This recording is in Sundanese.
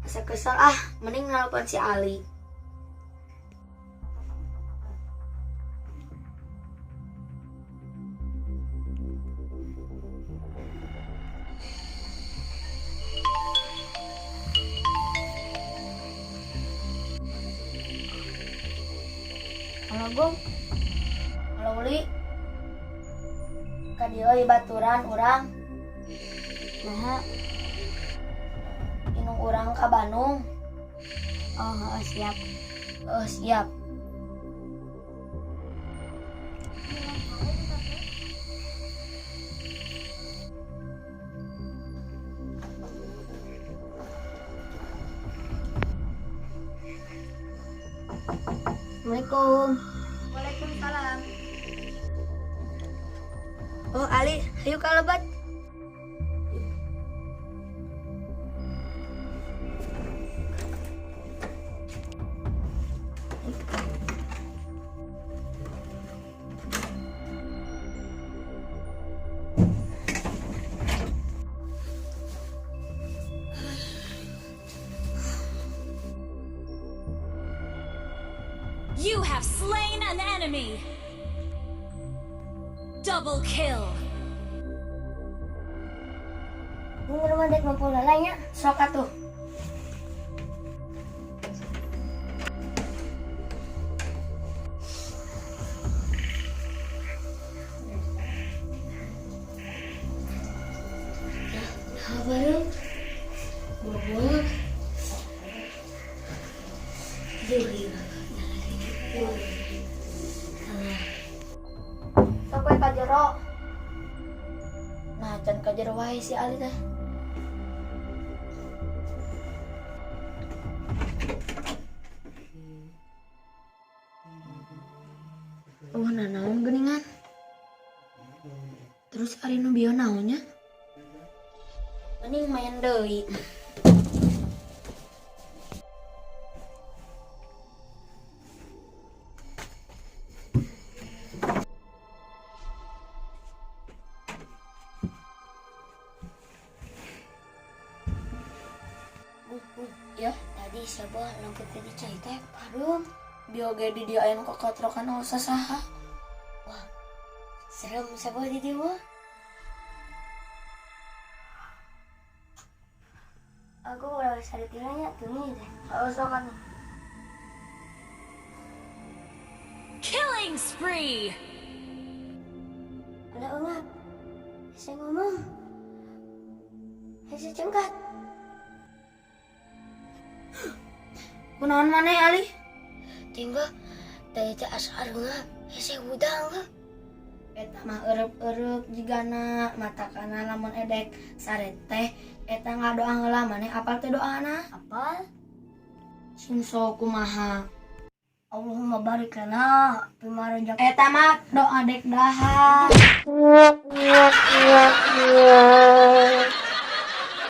Asa kesel ah, mending nelpon si Ali. Halo, Gong. Halo, Uli. Ka dieu baturan urang. Nah, Indung urang ka Bandung. Oh, siap. Oh, siap. Assalamualaikum. Waalaikumsalam. Oh, Ali, ayo ka lebet. You have slain an enemy! Double kill! Mun rumah dek mampu lalanya. Sok atuh. Nah, bareng. Buah-buah. Iya. Sok we ka jero. Nah, can ka jero wae si Ali teh. Oh, nah naon geuningan? Terus ari nu bieu naonnya? Mending main deui. Ya, Tadi siapa lampu tadi cai teh padum. Bieu ge di dieu aya nu kokotrokan oh sasaha. Serem siapa di dieu mah. Aku udah bisa ditiranya tuh nih deh. Oh, sok atuh. Killing spree! Ada ungap. Saya ngomong. Saya cengkat. Kunaon maneh, Ali? Tinggal tadi teh asa ungap. Saya hudang lah. Eta mah eureub-eureub jigana matakana lamun edek sare teh eta ngadoa heula. Maneh apal teh doana? Apal? Sing sok kumaha? Allahumma barik lana fima razaq. Eta mah doa dek dahar.